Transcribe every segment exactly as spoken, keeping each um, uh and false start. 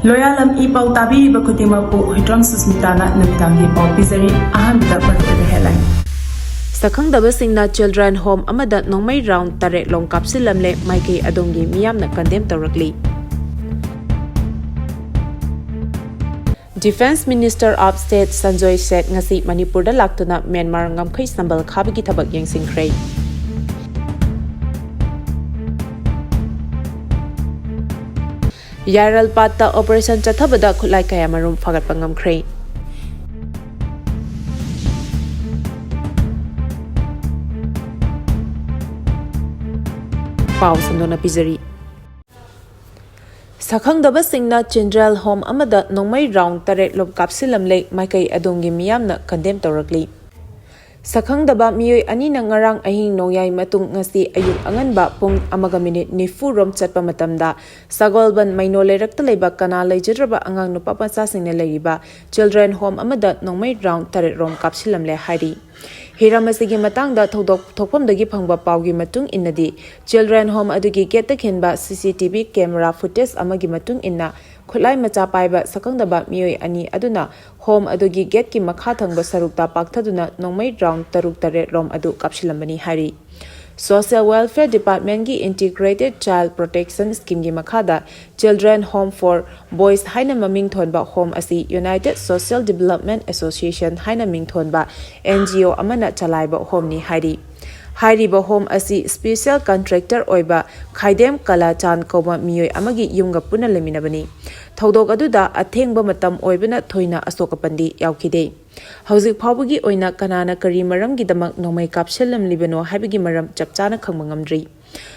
ꯂꯣꯌꯥꯂꯝ E ꯄꯥꯎ ꯇꯥꯕꯤꯔꯤꯕ ꯈꯨꯗꯤꯡꯃꯛꯄꯨ ꯍꯨꯏꯗ꯭ꯔꯣꯝ ꯁꯨꯁꯃꯤꯇꯥꯅ ꯅꯨꯃꯤꯗꯥꯡꯒꯤ ꯄꯥꯎ ꯄꯤꯖꯔꯤ꯫ ꯑꯍꯥꯟꯕꯗ ꯃꯔꯨꯑꯣꯏꯕ headline꯫ ꯁꯛꯈꯪꯗꯕꯁꯤꯡꯅ Children Home ꯑꯃꯗ ꯅꯣꯡꯃꯩ round ꯇꯔꯦꯠ ꯂꯣꯝ ꯀꯥꯞꯁꯤꯜꯂꯝꯂꯦ, ꯃꯥꯏꯀꯩ ꯑꯗꯣꯝꯒꯤ ꯃꯤꯌꯥꯝꯅ condemn ꯇꯧꯔꯛꯂꯤ꯫ Defence Minister of State Sanjoy Seth ꯉꯁꯤ ꯃꯅꯤꯄꯨꯔꯗ ꯂꯥꯛꯇꯨꯅ ꯃ꯭ꯌꯥꯟꯃꯥꯔ ꯉꯝꯈꯩ ꯁꯝꯕꯜ ꯈꯥꯕꯒꯤ ꯊꯕꯛ ꯌꯦꯡꯁꯤꯟꯈ꯭ꯔꯦ꯫ ꯌꯥꯏꯔꯜ ꯄꯥꯠꯇ operation ꯆꯠꯊꯕꯗ ꯈꯨꯠꯂꯥꯏ ꯀꯌꯥꯃꯔꯨꯝ ꯐꯥꯒꯠꯄ ꯉꯝꯈ꯭ꯔꯦ꯫ ꯄꯥꯎ ꯁꯟꯗꯣꯛꯅ ꯄꯤꯖꯔꯤ꯫ ꯁꯛꯈꯪꯗꯕꯁꯤꯡꯅ Children Home ꯑꯃꯗ ꯅꯣꯡꯃꯩ round ꯇꯔꯦꯠ ꯂꯣꯝ ꯀꯥꯞꯁꯤꯜꯂꯝꯂꯦ, ꯃꯥꯏꯀꯩ ꯑꯗꯣꯝꯒꯤ ꯃꯤꯌꯥꯝꯅ condemn ꯇꯧꯔꯛꯂꯤ꯫ ꯁꯛꯈꯪꯗꯕ ꯃꯤꯑꯣꯏ ꯑꯅꯤꯅ ꯉꯔꯥꯡ ꯑꯍꯤꯡ ꯅꯣꯡꯌꯥꯏ ꯃꯇꯨꯡ ꯉꯁꯤ ꯑꯌꯨꯛ ꯑꯉꯟꯕ ꯄꯨꯡ ꯑꯃꯒ ꯃꯤꯅꯤꯠ ꯅꯤꯐꯨ ꯔꯣꯝ ꯆꯠꯄ ꯃꯇꯝꯗ ꯁꯒꯣꯜꯕꯟ ꯃꯩꯅꯣ ꯂꯩꯔꯛꯇ ꯂꯩꯕ ꯀꯅꯥ ꯂꯩꯖꯗ꯭ꯔꯕ ꯑꯉꯥꯡ ꯅꯨꯄꯥ ꯃꯆꯥꯁꯤꯡꯅ ꯂꯩꯔꯤꯕ Children Home ꯑꯃꯗ ꯅꯣꯡꯃꯩ round ꯇꯔꯦꯠ ꯔꯣꯝ ꯀꯥꯞꯁꯤꯜꯂꯝꯂꯦ ꯍꯥꯏꯔꯤ꯫ ꯍꯤꯔꯝ ꯑꯁꯤꯒꯤ ꯃꯇꯥꯡꯗ ꯊꯧꯗꯣꯛ ꯊꯣꯛꯐꯝꯗꯒꯤ ꯐꯪꯕ ꯄꯥꯎꯒꯤ ꯃꯇꯨꯡ ꯏꯟꯅꯗꯤ, Children Home ꯑꯗꯨꯒꯤ gate ꯇ ꯈꯤꯟꯕ C C T V camera footage ꯑꯃꯒꯤ ꯃꯇꯨꯡ ꯏꯟꯅ, ꯈꯨꯠꯂꯥꯏ ꯃꯆꯥ ꯄꯥꯏꯕ ꯁꯛꯈꯪꯗꯕ ꯃꯤꯑꯣꯏ ꯑꯅꯤ ꯑꯗꯨꯅ home ꯑꯗꯨꯒꯤ gate ꯀꯤ ꯃꯈꯥ ꯊꯪꯕ ꯁꯔꯨꯛꯇ ꯄꯥꯛꯊꯗꯨꯅ ꯅꯣꯡꯃꯩ round ꯇꯔꯨꯛ ꯇꯔꯦꯠ ꯔꯣꯝ ꯑꯗꯨ ꯀꯥꯞꯁꯤꯜꯂꯝꯕꯅꯤ ꯍꯥꯏꯔꯤ꯫ Social Welfare Department ꯀꯤ Integrated Child Protection Scheme ꯒꯤ ꯃꯈꯥꯗ Children Home for Boys ꯍꯥꯏꯅ ꯃꯃꯤꯡ ꯊꯣꯟꯕ home ꯑꯁꯤ United Social Development Association ꯍꯥꯏꯅ ꯃꯤꯡ ꯊꯣꯟꯕ N G O ꯑꯃꯅ ꯆꯂꯥꯏꯕ home ꯅꯤ ꯍꯥꯏꯔꯤ꯫ ꯍꯥꯏꯔꯤꯕ home ꯑꯁꯤ special contractor ꯑꯣꯏꯕ ꯈꯥꯏꯗꯦꯝ ꯀꯂꯥꯆꯥꯟ ꯀꯧꯕ ꯃꯤꯑꯣꯏ ꯑꯃꯒꯤ ꯌꯨꯝꯒ ꯄꯨꯟꯅ ꯂꯩꯃꯤꯟꯅꯕꯅꯤ꯫ ꯊꯧꯗꯣꯛ ꯑꯗꯨꯗ ꯑꯊꯦꯡꯕ ꯃꯇꯝ ꯑꯣꯏꯕꯅ ꯊꯣꯏꯅ ꯑꯁꯣꯛ ꯑꯄꯟꯗꯤ ꯌꯥꯎꯈꯤꯗꯦ꯫ ꯍꯧꯖꯤꯛ ꯐꯥꯎꯕꯒꯤ ꯑꯣꯏꯅ ꯀꯅꯥꯅ ꯀꯔꯤ ꯃꯔꯝꯒꯤꯗꯃꯛ ꯅꯣꯡꯃꯩ ꯀꯥꯞꯁꯤꯜꯂꯝꯂꯤꯕꯅꯣ ꯍꯥꯏꯕꯒꯤ ꯃꯔꯝ ꯆꯞ ꯆꯥꯅ ꯈꯪꯕ ꯉꯝꯗ꯭ꯔꯤ꯫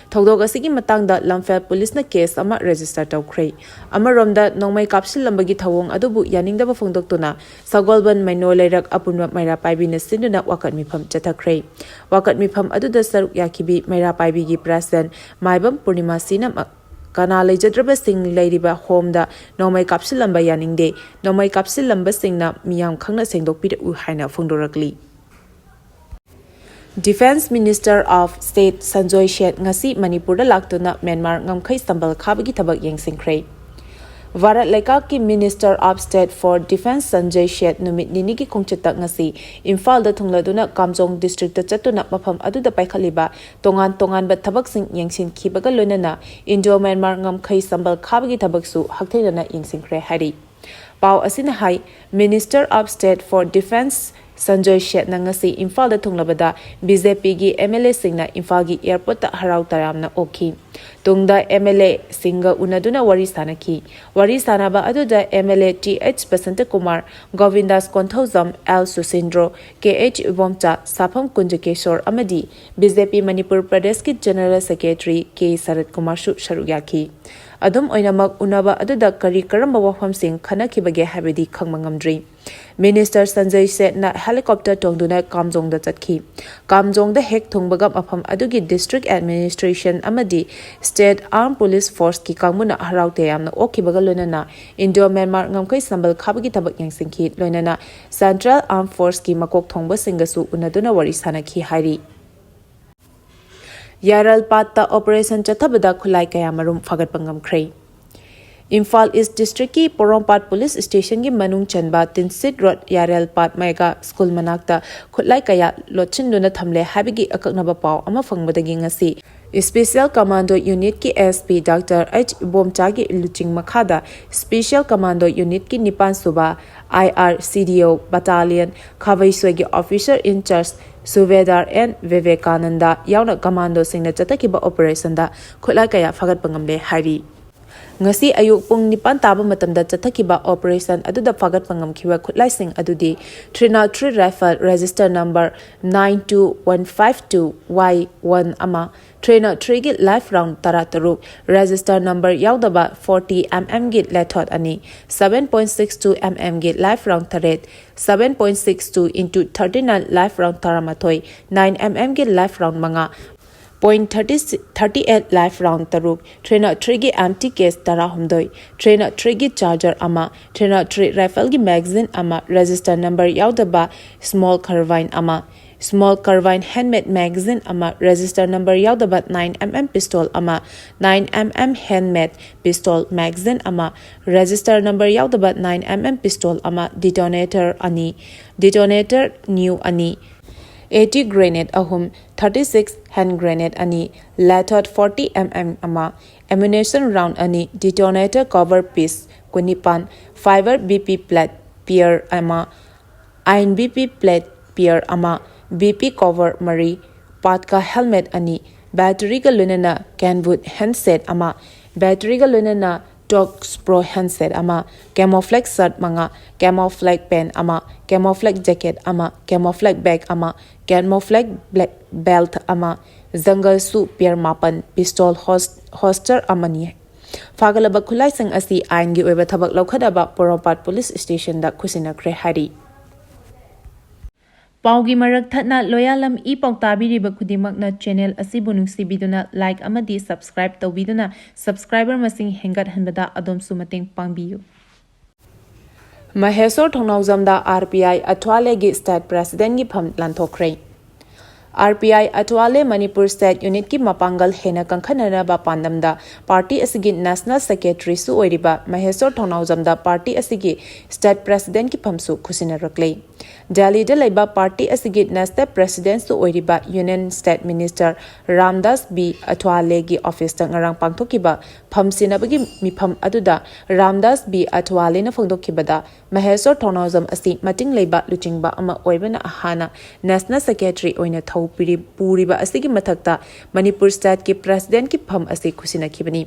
ꯊꯧꯗꯣꯛ ꯑꯁꯤꯒꯤ ꯃꯇꯥꯡꯗ ꯂꯝꯐꯦꯜ ꯄꯨꯂꯤꯁꯅ case ꯑꯃ register ꯇꯧꯈ꯭ꯔꯦ꯫ ꯑꯃꯔꯣꯝꯗ, ꯅꯣꯡꯃꯩ ꯀꯥꯞꯁꯤꯜꯂꯝꯕꯒꯤ ꯊꯧꯑꯣꯡ ꯑꯗꯨꯕꯨ ꯌꯥꯅꯤꯡꯗꯕ ꯐꯣꯡꯗꯣꯛꯇꯨꯅ ꯁꯒꯣꯜꯕꯟ ꯃꯩꯅꯣ ꯂꯩꯔꯛ ꯑꯄꯨꯟꯕ ꯃꯩꯔꯥ ꯄꯥꯏꯕꯤꯅ ꯁꯤꯟꯗꯨꯅ ꯋꯥꯀꯠ ꯃꯤꯐꯝ ꯆꯠꯊꯈ꯭ꯔꯦ꯫ ꯋꯥꯀꯠ ꯃꯤꯐꯝ ꯑꯗꯨꯗ ꯁꯔꯨꯛ ꯌꯥꯈꯤꯕꯤ ꯃꯩꯔꯥ ꯄꯥꯏꯕꯤꯒꯤ president ꯃꯥꯏꯕꯝ ꯄꯨꯔꯅꯤꯃꯥ ꯁꯤꯅ ꯀꯅꯥ ꯂꯩꯖꯗ꯭ꯔꯕꯁꯤꯡ ꯂꯩꯔꯤꯕ home ꯗ ꯅꯣꯡꯃꯩ ꯀꯥꯞꯁꯤꯜꯂꯝꯕ ꯌꯥꯅꯤꯡꯗꯦ, ꯅꯣꯡꯃꯩ ꯀꯥꯞꯁꯤꯜꯂꯝꯕꯁꯤꯡꯅ ꯃꯤꯌꯥꯝ ꯈꯪꯅ ꯁꯦꯡꯗꯣꯛꯄꯤꯔꯛꯎ ꯍꯥꯏꯅ ꯐꯣꯡꯗꯣꯔꯛꯂꯤ꯫ Defence Minister of State Sanjoy Seth ꯉꯁꯤ ꯃꯅꯤꯄꯨꯔꯗ ꯂꯥꯛꯇꯨꯅ ꯃ꯭ꯌꯥꯟꯃꯥꯔ ꯉꯝꯈꯩ ꯁꯝꯕꯜ ꯈꯥꯕꯒꯤ ꯊꯕꯛ ꯌꯦꯡꯁꯤꯟꯈ꯭ꯔꯦ꯫ ꯚꯥꯔꯠ ꯂꯩꯉꯥꯛꯀꯤ Minister of State for Defence Sanjay Seth ꯅꯨꯃꯤꯠ ꯅꯤꯅꯤꯒꯤ ꯈꯣꯡꯆꯠꯇ ꯉꯁꯤ ꯏꯝꯐꯥꯜꯗ ꯊꯨꯡꯂꯗꯨꯅ ꯀꯥꯝꯖꯣꯡ districtꯇ ꯆꯠꯇꯨꯅ ꯃꯐꯝ ꯑꯗꯨꯗ ꯄꯥꯏꯈꯠꯂꯤꯕ ꯇꯣꯉꯥꯟ ꯇꯣꯉꯥꯟꯕ ꯊꯕꯛꯁꯤꯡ ꯌꯦꯡꯁꯤꯟꯈꯤꯕꯒ ꯂꯣꯏꯅꯅ Indo-Myanmar ꯉꯝꯈꯩ ꯁꯝꯕꯜ ꯈꯥꯕꯒꯤ ꯊꯕꯛꯁꯨ ꯍꯛꯊꯦꯡꯅꯅ ꯌꯦꯡꯁꯤꯟꯈ꯭ꯔꯦ ꯍꯥꯏꯔꯤ꯫ ꯄꯥꯎ ꯑꯁꯤꯅ ꯍꯥꯏ, Minister of State for Defence Sanjay Sethꯅ ꯉꯁꯤ ꯏꯝꯐꯥꯜꯗ ꯊꯨꯡꯂꯕꯗ BJPꯒꯤ MLAꯁꯤꯡꯅ ꯏꯝꯐꯥꯜꯒꯤ airportꯇ ꯍꯔꯥꯎ ꯇꯌꯥꯝꯅ ꯑꯣꯛꯈꯤ꯫ ꯇꯨꯡꯗ MLAꯁꯤꯡꯒ ꯎꯅꯗꯨꯅ ꯋꯥꯔꯤ ꯁꯥꯅꯈꯤ꯫ ꯋꯥꯔꯤ ꯁꯥꯅꯕ ꯑꯗꯨꯗ MLA Th Basantakumar, Govindas Konthoujam, L Susindro, Kh Ibomcha, Sapham Kunjakeshwar ꯑꯃꯗꯤ BJP ꯃꯅꯤꯄꯨꯔ ꯄ꯭ꯔꯗꯦꯁꯀꯤ General Secretary K Sarat Kumarꯁꯨ ꯁꯔꯨꯛ ꯌꯥꯈꯤ꯫ ꯑꯗꯨꯝ ꯑꯣꯏꯅꯃꯛ, ꯎꯅꯕ ꯑꯗꯨꯗ ꯀꯔꯤ ꯀꯔꯝꯕ ꯋꯥꯐꯝꯁꯤꯡ ꯈꯟꯅꯈꯤꯕꯒꯦ ꯍꯥꯏꯕꯗꯤ ꯈꯪꯕ ꯉꯝꯗ꯭ꯔꯤ꯫ Minister Sanjay Sethꯅ helicopter ꯇꯣꯡꯗꯨꯅ ꯀꯥꯝꯖꯣꯡꯗ ꯆꯠꯈꯤ꯫ ꯀꯥꯝꯖꯣꯡꯗ ꯍꯦꯛ ꯊꯨꯡꯕꯒ ꯃꯐꯝ ꯑꯗꯨꯒꯤ district administration ꯑꯃꯗꯤ State Armed Police Forceꯀꯤ ꯀꯥꯡꯕꯨꯅ ꯍꯔꯥꯎ ꯇꯌꯥꯝꯅ ꯑꯣꯛꯈꯤꯕꯒ ꯂꯣꯏꯅꯅ Indo-Myanmar ꯉꯝꯈꯩ ꯁꯝꯕꯜ ꯈꯥꯕꯒꯤ ꯊꯕꯛ ꯌꯦꯡꯁꯤꯟꯈꯤ꯫ ꯂꯣꯏꯅꯅ Central Armed Forceꯀꯤ ꯃꯀꯣꯛ ꯊꯣꯡꯕꯁꯤꯡꯒꯁꯨ ꯎꯅꯗꯨꯅ ꯋꯥꯔꯤ ꯁꯥꯅꯈꯤ ꯍꯥꯏꯔꯤ꯫ ꯌꯥꯏꯔꯜꯄꯥꯠꯇ operation ꯆꯠꯊꯕꯗ ꯈꯨꯠꯂꯥꯏ ꯀꯌꯥ ꯃꯔꯨꯝ ꯐꯥꯒꯠꯄ ꯉꯝꯈ꯭ꯔꯦ꯫ ꯏꯝꯐꯥꯜ East districtꯀꯤ ꯄꯣꯔꯣꯝꯄꯥꯠ police stationꯒꯤ ꯃꯅꯨꯡ ꯆꯟꯕ ꯇꯤꯟꯁꯤꯠ ꯔꯣꯗ ꯌꯥꯏꯔꯜꯄꯥꯠ mega school ꯃꯅꯥꯛꯇ ꯈꯨꯠꯂꯥꯏ ꯀꯌꯥ ꯂꯣꯠꯁꯤꯟꯗꯨꯅ ꯊꯝꯂꯦ ꯍꯥꯏꯕꯒꯤ ꯑꯀꯛꯅꯕ ꯄꯥꯎ ꯑꯃ ꯐꯪꯕꯗꯒꯤ ꯉꯁꯤ Special Commando Unitꯀꯤ SP Doctor H ꯏꯕꯣꯝꯆꯥꯒꯤ ꯂꯨꯆꯤꯡ ꯃꯈꯥꯗ Special Commando Unitꯀꯤ ꯅꯤꯄꯥꯟ ꯁꯨꯕ IRCDO Battalion ꯈꯥꯕꯩꯁꯣꯏꯒꯤ officer in charge Subedar N ꯚꯤꯕꯦꯀꯥꯅꯟꯗ ꯌꯥꯎꯅ commandoꯁꯤꯡꯅ ꯆꯠꯊꯈꯤꯕ operationꯗ ꯈꯨꯠꯂꯥꯏ ꯀꯌꯥ ꯐꯥꯒꯠꯄ ꯉꯝꯂꯦ ꯍꯥꯏꯔꯤ꯫ ꯉꯁꯤ ꯑꯌꯨꯛ ꯄꯨꯡ ꯅꯤꯄꯥꯟ ꯇꯥꯕ ꯃꯇꯝꯗ ꯆꯠꯊꯈꯤꯕ operation ꯑꯗꯨꯗ ꯐꯥꯒꯠꯄ ꯉꯝꯈꯤꯕ ꯈꯨꯠꯂꯥꯏꯁꯤꯡ ꯑꯗꯨꯗꯤ three not three rifle register number nine two one five two Y one ꯑꯃ, three not threeꯒꯤ live round ꯇꯔꯥ ꯇꯔꯨꯛ, register number ꯌꯥꯎꯗꯕ forty mmꯒꯤ ꯂꯦꯊꯣꯠ ꯑꯅꯤ, seven point six two mmꯒꯤ live round ꯇꯔꯦꯠ, seven point six two into thirty nine live round ꯇꯔꯥꯃꯥꯊꯣꯏ, nine mmꯒꯤ live round ꯃꯉꯥ, point thirty eight live round ꯇꯔꯨꯛ, three not threeꯒꯤ empty case ꯇꯔꯥꯍꯨꯝꯗꯣꯏ, three not threeꯒꯤ charger ꯑꯃ, three not three rifleꯒꯤ magazine ꯑꯃ, register number ꯌꯥꯎꯗꯕ small carbine ꯑꯃ, small carbine handmade magazine ꯑꯃ, register number ꯌꯥꯎꯗꯕ nine M M pistol ꯑꯃ, nine M M handmade pistol magazine ꯑꯃ, register number ꯌꯥꯎꯗꯕ nine M M pistol ꯑꯃ, detonator ꯑꯅꯤ, detonator new ꯑꯅꯤ, eighty grenade ꯑꯍꯨꯝ, thirty six hand grenade ꯑꯅꯤ, lathot forty M M ꯑꯃ, ammunition round ꯑꯅꯤ, detonator cover piece ꯀꯨꯟꯅꯤꯄꯥꯟ, fiber B P plate pair ꯑꯃ, iron B P plate pair ꯑꯃ, B P cover ꯃꯔꯤ, Patka helmet ꯑꯅꯤ, batteryꯒ ꯂꯣꯏꯅꯅ Kenwood handset ꯑꯃ, batteryꯒ ꯂꯣꯏꯅꯅ Tox Pro handset ꯑꯃ, camouflage shirt ꯃꯉꯥ, camouflage pant ꯑꯃ, camouflage jacket ꯑꯃ, camouflage bag ꯑꯃ, camouflage black belt ꯑꯃ, jungle shoe pair ꯃꯥꯄꯟ, pistol hos-, holster ꯑꯃꯅꯤ꯫ ꯐꯥꯒꯠꯂꯕ ꯈꯨꯠꯂꯥꯏꯁꯤꯡ ꯑꯁꯤ ꯑꯥꯏꯟꯒꯤ ꯑꯣꯏꯕ ꯊꯕꯛ ꯂꯧꯈꯠꯅꯕ ꯄꯣꯔꯣꯝꯄꯥꯠ ꯄꯨꯂꯤꯁ ꯁ꯭ꯇꯦꯁꯟꯗ ꯈꯨꯠꯁꯤꯟꯅꯈ꯭ꯔꯦ ꯍꯥꯏꯔꯤ꯫ ꯄꯥꯎꯒꯤ ꯃꯔꯛ ꯊꯠꯅ ꯂꯣꯌꯥꯂꯝ ꯏ ꯄꯥꯎ ꯇꯥꯕꯤꯔꯤꯕ ꯈꯨꯗꯤꯡꯃꯛꯅ channel ꯑꯁꯤꯕꯨ ꯅꯨꯡꯁꯤꯕꯤꯗꯨꯅ like ꯑꯃꯗꯤ subscribe ꯇꯧꯕꯤꯗꯨꯅ subscriber ꯃꯁꯤꯡ ꯍꯦꯟꯒꯠꯍꯟꯕꯗ ꯑꯗꯣꯝꯁꯨ ꯃꯇꯦꯡ ꯄꯥꯡꯕꯤꯌꯨ꯫ ꯃꯍꯦꯁꯣꯔ ꯊꯣꯡꯅꯥꯎꯖꯝꯗ R P I ꯑꯊ꯭ꯋꯥꯂꯦꯒꯤ state presidentꯒꯤ ꯐꯝ ꯂꯥꯟꯊꯣꯛꯈ꯭ꯔꯦ꯫ R P I ꯑꯊ꯭ꯋꯥꯂꯦ Manipur state unitꯀꯤ ꯃꯄꯥꯡꯒꯜ ꯍꯦꯟꯅ ꯀꯟꯈꯠꯅꯅꯕ ꯄꯥꯟꯗꯝꯗ party ꯑꯁꯤꯒꯤ national secretaryꯁꯨ ꯑꯣꯏꯔꯤꯕ ꯃꯍꯦꯁꯣꯔ ꯊꯣꯡꯅꯥꯎꯖꯝꯗ party ꯑꯁꯤꯒꯤ state presidentꯀꯤ ꯐꯝꯁꯨ ꯈꯨꯠꯁꯤꯟꯅꯔꯛꯂꯦ꯫ ꯗꯦꯜꯂꯤꯗ ꯂꯩꯕ party ꯑꯁꯤꯒꯤ national presidentꯁꯨ ꯑꯣꯏꯔꯤꯕ Union State Minister Ramdas B ꯑꯊ꯭ꯋꯥꯂꯦꯒꯤ officeꯇ ꯉꯔꯥꯡ ꯄꯥꯡꯊꯣꯛꯈꯤꯕ ꯐꯝꯁꯤꯟꯅꯕꯒꯤ ꯃꯤꯐꯝ ꯑꯗꯨꯗ ꯔꯥꯝꯗꯥꯁ ꯕꯤ ꯑꯊ꯭ꯋꯥꯂꯦꯅ ꯐꯣꯡꯗꯣꯛꯈꯤꯕꯗ, ꯃꯍꯦꯁꯣꯔ ꯊꯣꯡꯅꯥꯎꯖꯝ ꯑꯁꯤ ꯃꯇꯤꯡ ꯂꯩꯕ ꯂꯨꯆꯤꯡꯕ ꯑꯃ ꯑꯣꯏꯕꯅ ꯍꯥꯟꯅ national secretary ꯑꯣꯏꯅ ꯊꯧ ꯄꯤꯔꯤ-, ꯄꯨꯔꯤꯕ ꯑꯁꯤꯒꯤ ꯃꯊꯛꯇ ꯃꯅꯤꯄꯨꯔ stateꯀꯤ presidentꯀꯤ ꯐꯝ ꯑꯁꯤ ꯈꯨꯠꯁꯤꯟꯅꯈꯤꯕꯅꯤ꯫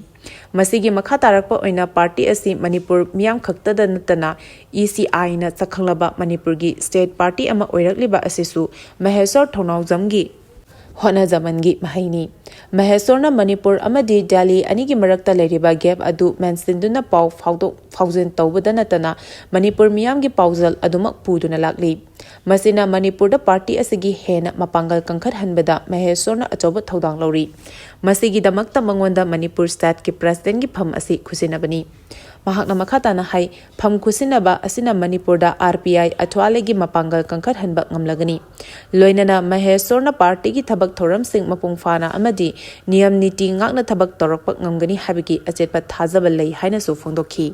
ꯃꯁꯤꯒꯤ ꯃꯈꯥ ꯇꯥꯔꯛꯄ ꯑꯣꯏꯅ party ꯑꯁꯤ ꯃꯅꯤꯄꯨꯔ ꯃꯤꯌꯥꯝ ꯈꯛꯇꯗ ꯅꯠꯇꯅ E C Iꯅ ꯁꯛꯈꯪꯂꯕ ꯃꯅꯤꯄꯨꯔꯒꯤ state party ꯑꯃ ꯑꯣꯏꯔꯛꯂꯤꯕ ꯑꯁꯤꯁꯨ ꯃꯍꯦꯁꯣꯔ ꯊꯣꯡꯅꯥꯎꯖꯝꯒꯤ ꯍꯣꯠꯅꯖꯃꯟꯒꯤ ꯃꯍꯩꯅꯤ꯫ ꯃꯍꯦꯁꯣꯔꯅ ꯃꯅꯤꯄꯨꯔ ꯑꯃꯗꯤ ꯗꯦꯜꯂꯤ ꯑꯅꯤꯒꯤ ꯃꯔꯛꯇ ꯂꯩꯔꯤꯕ gap ꯑꯗꯨ ꯃꯦꯟꯁꯤꯟꯗꯨꯅ ꯄꯥꯎ ꯐꯥꯎꯗꯣꯛ ꯐꯥꯎꯖꯤꯟ ꯇꯧꯕꯗ ꯅꯠꯇꯅ ꯃꯅꯤꯄꯨꯔ ꯃꯤꯌꯥꯝꯒꯤ ꯄꯥꯎꯖꯦꯜ ꯑꯗꯨꯃꯛ ꯄꯨꯗꯨꯅ ꯂꯥꯛꯂꯤ꯫ ꯃꯁꯤꯅ ꯃꯅꯤꯄꯨꯔꯗ party ꯑꯁꯤꯒꯤ ꯍꯦꯟꯅ ꯃꯄꯥꯡꯒꯜ ꯀꯟꯈꯠꯍꯟꯕꯗ ꯃꯍꯦꯁꯣꯔꯅ ꯑꯆꯧꯕ ꯊꯧꯗꯥꯡ ꯂꯧꯔꯤ꯫ ꯃꯁꯤꯒꯤꯗꯃꯛꯇ ꯃꯉꯣꯟꯗ ꯃꯅꯤꯄꯨꯔ stateꯀꯤ presidentꯀꯤ ꯐꯝ ꯑꯁꯤ ꯈꯨꯠꯁꯤꯟꯅꯕꯅꯤ꯫ ꯃꯍꯥꯛꯅ ꯃꯈꯥ ꯇꯥꯅ ꯍꯥꯏ, ꯐꯝ ꯈꯨꯠꯁꯤꯟꯅꯕ ꯑꯁꯤꯅ ꯃꯅꯤꯄꯨꯔꯗ ꯑꯥꯔ ꯄꯤ ꯑꯥꯏ ꯑꯊ꯭ꯋꯥꯂꯦꯒꯤ ꯃꯄꯥꯡꯒꯜ ꯀꯟꯈꯠꯍꯟꯕ ꯉꯝꯂꯒꯅꯤ꯫ ꯂꯣꯏꯅꯅ ꯃꯍꯦꯁꯣꯔꯅ ꯄꯥꯔꯇꯤꯒꯤ ꯊꯕꯛ ꯊꯧꯔꯝꯁꯤꯡ ꯃꯄꯨꯡ ꯐꯥꯅ ꯑꯃꯗꯤ ꯅꯤꯌꯝ ꯅꯤꯇꯤ ꯉꯥꯛꯅ ꯊꯕꯛ ꯇꯧꯔꯛꯄ ꯉꯝꯒꯅꯤ ꯍꯥꯏꯕꯒꯤ ꯑꯆꯦꯠꯄ ꯊꯥꯖꯕ ꯂꯩ ꯍꯥꯏꯅꯁꯨ ꯐꯣꯡꯗꯣꯛꯈꯤ꯫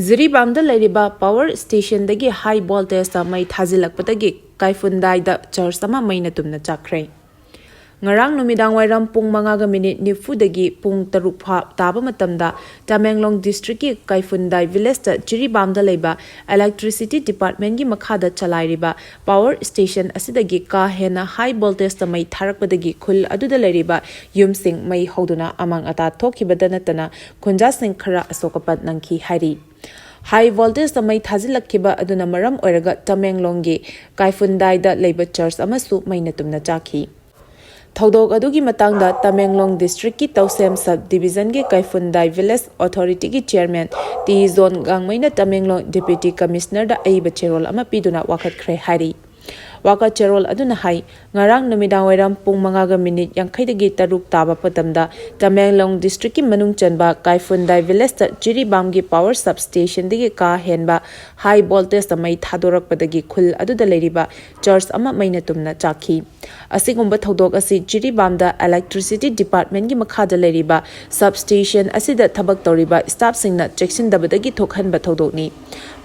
ꯖꯤꯔꯤꯕꯥꯝꯗ ꯂꯩꯔꯤꯕ ꯄꯥꯋꯔ ꯁ꯭ꯇꯦꯁꯟꯗꯒꯤ ꯍꯥꯏ ꯚꯣꯜꯇꯦꯖꯇ ꯃꯩ ꯊꯥꯖꯤꯜꯂꯛꯄꯗꯒꯤ ꯀꯥꯏꯐꯨꯟꯗꯥꯏꯗ ꯆꯔꯆ ꯑꯃ ꯃꯩꯅ ꯇꯨꯝꯅ ꯆꯥꯛꯈ꯭ꯔꯦ꯫ ꯉꯔꯥꯡ ꯅꯨꯃꯤꯗꯥꯡ ꯋꯥꯏꯔꯝ ꯄꯨꯡ ꯃꯉꯥꯒ ꯃꯤꯅꯤꯠ ꯅꯤꯐꯨꯗꯒꯤ ꯄꯨꯡ ꯇꯔꯨꯛ ꯐꯥ ꯇꯥꯕ ꯃꯇꯝꯗ ꯇꯃꯦꯡꯂꯣꯡ ꯗꯤꯁꯇ꯭ꯔꯤꯛꯀꯤ ꯀꯥꯏꯐꯨꯟꯗꯥꯏ ꯚꯤꯂꯦꯖꯇ ꯖꯤꯔꯤꯕꯥꯝꯗ ꯂꯩꯕ ꯏꯂꯦꯛꯇ꯭ꯔꯤꯁꯤꯇꯤ ꯗꯤꯄꯥꯔꯠꯃꯦꯟꯒꯤ ꯃꯈꯥꯗ ꯆꯂꯥꯏꯔꯤꯕ ꯄꯥꯋꯔ ꯁ꯭ꯇꯦꯁꯟ ꯑꯁꯤꯗꯒꯤ ꯀꯥ ꯍꯦꯟꯅ ꯍꯥꯏ ꯚꯣꯜꯇꯦꯖꯇ ꯃꯩ ꯊꯥꯔꯛꯄꯗꯒꯤ ꯈꯨꯜ ꯑꯗꯨꯗ ꯂꯩꯔꯤꯕ ꯌꯨꯝꯁꯤꯡ ꯃꯩ ꯍꯧꯗꯨꯅ ꯑꯃꯥꯡ ꯑꯇꯥ ꯊꯣꯛꯈꯤꯕꯗ ꯅꯠꯇꯅ ꯈꯨꯟꯖꯥꯁꯤꯡ ꯈꯔ ꯑꯁꯣꯛ ꯑꯄꯟ ꯅꯪꯈꯤ ꯍꯥꯏꯔꯤ꯫ ꯍꯥꯏ ꯚꯣꯜꯇꯦꯖꯇ ꯃꯩ ꯊꯥꯖꯤꯜꯂꯛꯈꯤꯕ ꯑꯗꯨꯅ ꯃꯔꯝ ꯑꯣꯏꯔꯒ ꯇꯃꯦꯡꯂꯣꯡꯒꯤ ꯀꯥꯏꯐꯨꯟꯗꯥꯏꯗ ꯂꯩꯕ ꯆꯔꯆ ꯑꯃꯁꯨ ꯃꯩꯅ ꯇꯨꯝꯅ ꯆꯥꯛꯈꯤ꯫ ꯊꯧꯗꯣꯛ ꯑꯗꯨꯒꯤ ꯃꯇꯥꯡꯗ ꯇꯃꯦꯡꯂꯣꯡ ꯗꯤꯁꯇ꯭ꯔꯤꯛꯀꯤ ꯇꯧꯁꯦꯝ ꯁꯕ ꯗꯤꯕꯤꯖꯟꯒꯤ ꯀꯥꯏꯐꯨꯟꯗꯥꯏ ꯚꯤꯂꯦꯖ ꯑꯣꯊꯣꯔꯤꯇꯤꯒꯤ ꯆꯤꯌꯔꯃꯦꯟ ꯇꯤ ꯖꯣꯟ ꯒꯥꯡꯃꯩꯅ ꯇꯃꯦꯡꯂꯣꯡ ꯗꯤꯄ꯭ꯌꯨꯇꯤ ꯀꯃꯤꯁꯅꯔꯗ ꯑꯏꯕ ꯆꯦꯔꯣꯜ ꯑꯃ ꯄꯤꯗꯨꯅ ꯋꯥꯀꯠꯈ꯭ꯔꯦ ꯍꯥꯏꯔꯤ꯫ ꯋꯥꯀꯠ ꯆꯦꯔꯣꯜ ꯑꯗꯨꯅ ꯍꯥꯏ, ꯉꯔꯥꯡ ꯅꯨꯃꯤꯗꯥꯡ ꯋꯥꯏꯔꯝ ꯄꯨꯡ ꯃꯉꯥꯒ ꯃꯤꯅꯤꯠ ꯌꯥꯡꯈꯩꯗꯒꯤ ꯇꯔꯨꯛ ꯇꯥꯕ ꯃꯇꯝꯗ ꯇꯃꯦꯡꯂꯣꯡ ꯗꯤꯁꯇ꯭ꯔꯤꯛꯀꯤ ꯃꯅꯨꯡ ꯆꯟꯕ ꯀꯥꯏꯐꯨꯟꯗꯥꯏ ꯚꯤꯂꯦꯖꯇ ꯖꯤꯔꯤꯕꯥꯝꯒꯤ ꯄꯥꯋꯔ ꯁꯕ ꯁ꯭ꯇꯦꯁꯟꯗꯒꯤ ꯀꯥ ꯍꯦꯟꯕ ꯍꯥꯏ ꯚꯣꯜꯇꯦꯖꯇ ꯃꯩ ꯊꯥꯗꯣꯔꯛꯄꯗꯒꯤ ꯈꯨꯜ ꯑꯗꯨꯗ ꯂꯩꯔꯤꯕ ꯆꯔꯆ ꯑꯃ ꯃꯩꯅ ꯇꯨꯝꯅ ꯆꯥꯛꯈꯤ꯫ ꯑꯁꯤꯒꯨꯝꯕ ꯊꯧꯗꯣꯛ ꯑꯁꯤ ꯖꯤꯔꯤꯕꯥꯝꯗ ꯏꯂꯦꯛꯇ꯭ꯔꯤꯁꯤꯇꯤ ꯗꯤꯄꯥꯔꯠꯃꯦꯟꯒꯤ ꯃꯈꯥꯗ ꯂꯩꯔꯤꯕ ꯁꯕ ꯁ꯭ꯇꯦꯁꯟ ꯑꯁꯤꯗ ꯊꯕꯛ ꯇꯧꯔꯤꯕ ꯁ꯭ꯇꯥꯐꯁꯤꯡꯅ ꯆꯦꯛꯁꯤꯟꯗꯕꯗꯒꯤ ꯊꯣꯛꯍꯟꯕ ꯊꯧꯗꯣꯛꯅꯤ꯫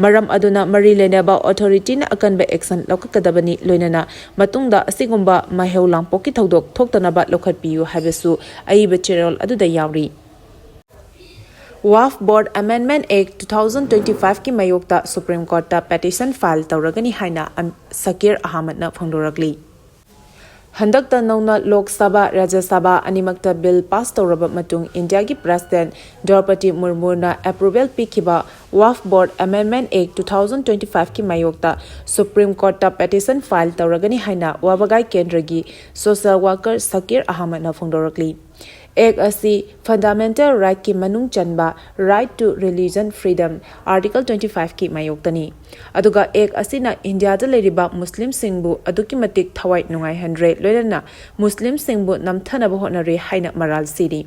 ꯃꯔꯝ ꯑꯗꯨꯅ ꯃꯔꯤ ꯂꯩꯅꯕ ꯑꯣꯊꯣꯔꯤꯇꯤꯅ ꯑꯀꯟꯕ ꯑꯦꯛꯁꯟ ꯂꯧꯈꯠꯀꯗꯕꯅꯤ, ꯂꯣꯏꯅꯅ ꯃꯇꯨꯡꯗ ꯑꯁꯤꯒꯨꯝꯕ ꯃꯍꯩ ꯂꯥꯡꯄꯣꯛꯀꯤ ꯊꯧꯗꯣꯛ ꯊꯣꯛꯇꯅꯕ ꯂꯧꯈꯠꯄꯤꯌꯨ ꯍꯥꯏꯕꯁꯨ ꯑꯏꯕ ꯆꯦꯔꯣꯜ ꯑꯗꯨꯗ ꯌꯥꯎꯔꯤ꯫ ꯋꯥꯐ ꯕꯣꯔꯗ ꯑꯦꯃꯦꯟꯗꯃꯦꯟꯠ ꯑꯦꯛ ꯇꯨ ꯊꯥꯎꯖꯟ ꯇ꯭ꯋꯦꯟꯇꯤ ꯐꯥꯏꯚꯀꯤ ꯃꯥꯌꯣꯛꯇ ꯁꯨꯄ꯭ꯔꯤꯝ ꯀꯣꯔꯠꯇ ꯄꯦꯇꯤꯁꯟ ꯐꯥꯏꯜ ꯇꯧꯔꯒꯅꯤ ꯍꯥꯏꯅ ꯑꯝ-, ꯁꯀꯤꯔ ꯑꯍꯃꯗꯅ ꯐꯣꯡꯗꯣꯔꯛꯂꯤ꯫ ꯍꯟꯗꯛꯇ ꯅꯧꯅ ꯂꯣꯛ ꯁꯚꯥ, ꯔꯥꯖ꯭ꯌ ꯁꯚꯥ ꯑꯅꯤꯃꯛꯇ ꯕꯤꯜ ꯄꯥꯁ ꯇꯧꯔꯕ ꯃꯇꯨꯡ ꯏꯟꯗꯤꯌꯥꯒꯤ ꯄ꯭ꯔꯦꯁꯤꯗꯦꯟꯠ ꯗ꯭ꯔꯧꯄꯗꯤ ꯃꯨꯔꯃꯨꯅ ꯑꯦꯄ꯭ꯔꯨꯚꯦꯜ ꯄꯤꯈꯤꯕ ꯋꯥꯐ ꯕꯣꯔꯗ ꯑꯦꯃꯦꯟꯗꯃꯦꯟꯠ ꯑꯦꯛ ꯇꯨ ꯊꯥꯎꯖꯟ ꯇ꯭ꯋꯦꯟꯇꯤ ꯐꯥꯏꯚꯀꯤ ꯃꯥꯌꯣꯛꯇ ꯁꯨꯄ꯭ꯔꯤꯝ ꯀꯣꯔꯠꯇ ꯄꯦꯇꯤꯁꯟ ꯐꯥꯏꯜ ꯇꯧꯔꯒꯅꯤ ꯍꯥꯏꯅ ꯋꯥꯕꯒꯥꯏ ꯀꯦꯟꯗ꯭ꯔꯒꯤ ꯁꯣꯁꯤꯌꯦꯜ ꯋꯥꯔꯀꯔ ꯁꯀꯤꯔ ꯑꯍꯃꯗꯅ ꯐꯣꯡꯗꯣꯔꯛꯂꯤ꯫ ꯑꯦꯛ ꯑꯁꯤ ꯐꯟꯗꯥꯃꯦꯟꯇꯦꯜ ꯔꯥꯏꯠꯀꯤ ꯃꯅꯨꯡ ꯆꯟꯕ Right to Religion Freedom, article twenty ꯐꯥꯏꯚꯀꯤ ꯃꯥꯌꯣꯛꯇꯅꯤ꯫ ꯑꯗꯨꯒ ꯑꯦꯛ ꯑꯁꯤꯅ ꯏꯟꯗꯤꯌꯥꯗ ꯂꯩꯔꯤꯕ ꯃꯨꯁꯂꯤꯝꯁꯤꯡꯕꯨ ꯑꯗꯨꯛꯀꯤ ꯃꯇꯤꯛ ꯊꯋꯥꯏ ꯅꯨꯡꯉꯥꯏꯍꯟꯗ꯭ꯔꯦ, ꯂꯣꯏꯅꯅ ꯃꯨꯁꯂꯤꯝꯁꯤꯡꯕꯨ ꯅꯝꯊꯅꯕ ꯍꯣꯠꯅꯔꯦ ꯍꯥꯏꯅ ꯃꯔꯥꯜ ꯁꯤꯔꯤ꯫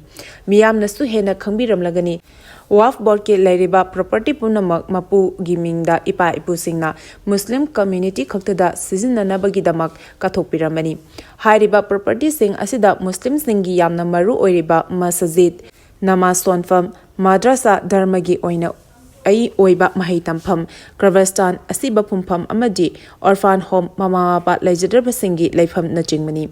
ꯃꯤꯌꯥꯝꯅꯁꯨ ꯍꯦꯟꯅ ꯈꯪꯕꯤꯔꯝꯂꯒꯅꯤ, ꯋꯥꯐ ꯕꯣꯔꯗꯀꯤ ꯂꯩꯔꯤꯕ ꯄ꯭ꯔꯣꯄꯔꯇꯤ ꯄꯨꯝꯅꯃꯛ ꯃꯄꯨꯒꯤ ꯃꯤꯡꯗ ꯏꯄꯥ ꯏꯄꯨꯁꯤꯡꯅ ꯃꯨꯁꯂꯤꯝ ꯀꯝꯃ꯭ꯌꯨꯅꯤꯇꯤ ꯈꯛꯇꯗ ꯁꯤꯖꯤꯟꯅꯅꯕꯒꯤꯗꯃꯛ ꯀꯠꯊꯣꯛꯄꯤꯔꯝꯕꯅꯤ꯫ ꯍꯥꯏꯔꯤꯕ ꯄ꯭ꯔꯣꯄꯔꯇꯤꯁꯤꯡ ꯑꯁꯤꯗ ꯃꯨꯁꯂꯤꯝꯁꯤꯡꯒꯤ ꯌꯥꯝꯅ ꯃꯔꯨ ꯑꯣꯏꯔꯤꯕ ꯃꯁꯖꯤꯗ, ꯅꯃꯥꯖ ꯁꯣꯟꯐꯝ, ꯃꯥꯗ꯭ꯔꯁꯥ, ꯙꯔꯃꯒꯤ ꯑꯣꯏꯅ ꯑꯩ ꯑꯣꯏꯕ ꯃꯍꯩ ꯇꯝꯐꯝ, ꯀ꯭ꯔꯕꯁꯇꯥꯟ, ꯑꯁꯤꯕ ꯐꯨꯝꯐꯝ ꯑꯃꯗꯤ ꯑꯣꯔꯐꯥꯟ ꯍꯣꯝ, ꯃꯃꯥ ꯃꯄꯥ ꯂꯩꯖꯗ꯭ꯔꯕꯁꯤꯡꯒꯤ ꯂꯩꯐꯝꯅꯆꯤꯡꯕꯅꯤ꯫